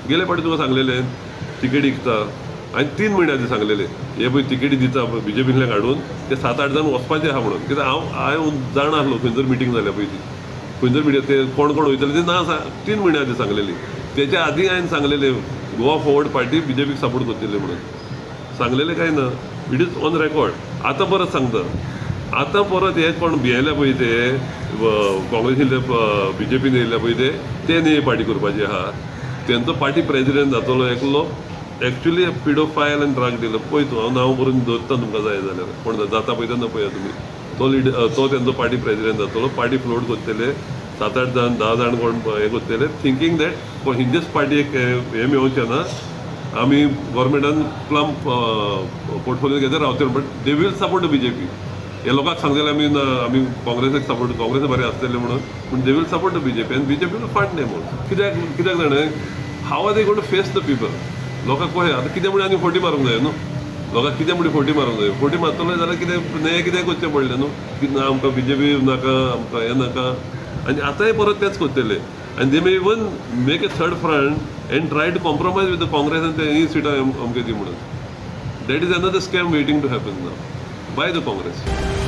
गेले फावटी तुका सांगलेले तिकेटी विकता आनी 3 म्हयने आदी सांगलेले हे पळय तिकेटी दिता बीजेपींतल्यान हाडून ते 7-8 जाण वचपाचे आहा म्हणून. कित्याक हांव जाणा आसलो खंय जर मिटींग जाल्या पळय ती, खंय जर मिटींग ते कोण कोण वयतले ते ना 3 म्हयने आदी सांगलेली. तेच्या आदी हांवें सांगलेले गोवा फॉरवर्ड पार्टी बीजेपीक सपोर्ट करतली म्हणून सांगलेले काय ना, it is on record. आतां परत सांगता, आतां परत हे कोण भियेल्या पळय ते काँग्रेसींतले बीजेपीन येयल्या पळय ते ते न्ही पार्टी करपाची आहा. तेंचो पार्टी प्रेजिडेंट जातलो एकलो एक्चुली पिडोफायल आनी ड्रग डिलर. पळय तूं, हांव नांव बरोवन दवरता तुमकां जाय जाल्यार, कोण जाता पळय तेन्ना पळया तुमी. तो लिडर तो तेंचो पार्टी प्रेजिडेंट जातलो, पार्टी फ्लोट करतले 7-8 जाण 10 जाण कोण हें करतले, थिंकींग that खंयचेच पार्टीक हें मेळोवचें ना, आमी गव्हर्मेंटान प्लम पोर्टफोलियो घेतले रावतले, but they will support the BJP. हे लोकांक सांगतले आमी ना, आमी काँग्रेसीक सपोर्ट, काँग्रेस बरें आसतलें म्हणून, पूण they will support the BJP आनी BJP will fund them also. कित्याक जाणा, how are they going to face the people? लोकांक कशें आतां कितें म्हणून आनी फोटी मारूंक जाय न्हू, लोकांक कितें म्हणून फोटी मारूंक जाय. फोटी मारतलो जाल्यार कितें न्हय कितें करचें पडलें न्हू, की ना आमकां बीजेपी नाका, आमकां हें नाका. आनी आतांय परत तेंच करतले. आनी they may even make a third front and try to compromise with the Congress आनी ते ही सिटां अमके दी म्हणून. That is another scam waiting to happen now by the Congress.